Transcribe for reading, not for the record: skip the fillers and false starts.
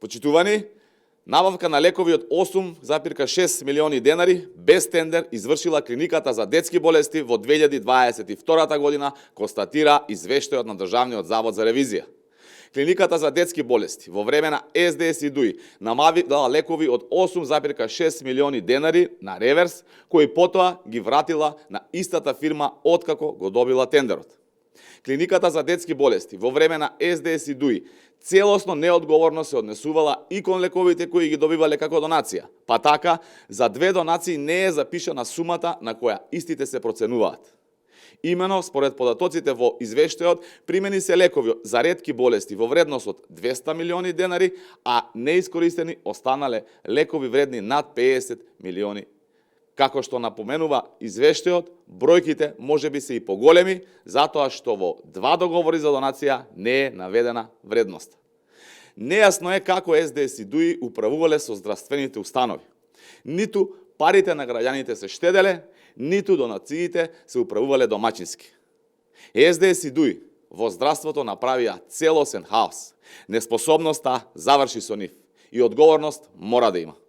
Почитувани, набавка на лекови од 8,6 милиони денари без тендер извршила клиниката за детски болести во 2022 година, констатира извештајот на Државниот завод за ревизија. Клиниката за детски болести во време на СДС и ДУИ набавила лекови од 8,6 милиони денари на реверс, кои потоа ги вратила на истата фирма откако го добила тендерот. Клиниката за детски болести во време на СДС и ДУИ целосно неодговорно се однесувала и кон лековите кои ги добивале како донација, па така за две донации не е запишана сумата на која истите се проценуваат. Имено, според податоците во извештајот, примени се лекови за ретки болести во вредност од 200 милиони денари, а неискористени останале лекови вредни над 50 милиони. Како што напоменува извештајот, бројките можеби се и поголеми, затоа што во два договори за донација не е наведена вредност. Нејасно е како СДС и ДУИ управувале со здравствените установи. Ниту парите на граѓаните се штеделе, ниту донациите се управувале домачински. СДС и ДУИ во здравството направија целосен хаос. Неспособноста заврши со нив и одговорност мора да има.